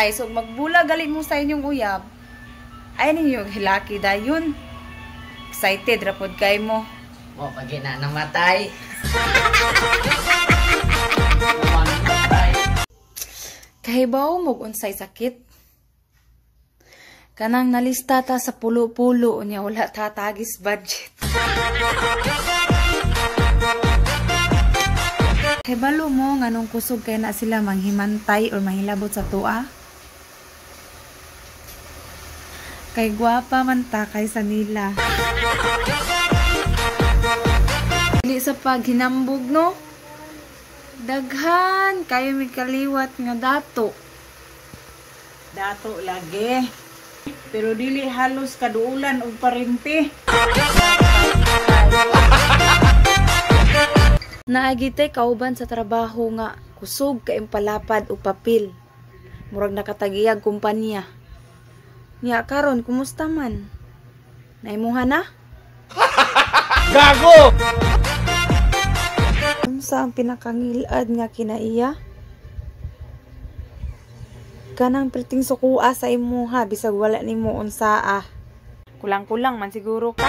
Ay, so magbula gali mo sa inyong uyab. Ay ninyo hilaki dayon. Excited ra pod kay mo. Mo pag na namatay. Kahibaw mo unsay sakit. Kanang nalista ta sa pulo-pulo unya wala tatagis budget. Kahibalo mo nganong kusog kay na sila manghimantay or mahilabot sa tua? Kay gwapa man ta kaysa nila. Dili sa paghinambog, no? Daghan kayo mi kaliwat nga dato. Dato lagi. Pero dili halos kaduulan og parente. Naagitay kauban sa trabaho nga kusog kay palapad og papel. Murag nakatagiyag kumpanya. Nya karon kumusta man? Naimuha na? Gago! Unsa ang pinakangilad nga kinaiya? Kanang perting sukua sa imuha bisag wala nimo unsaa. Kulang-kulang man siguro ka.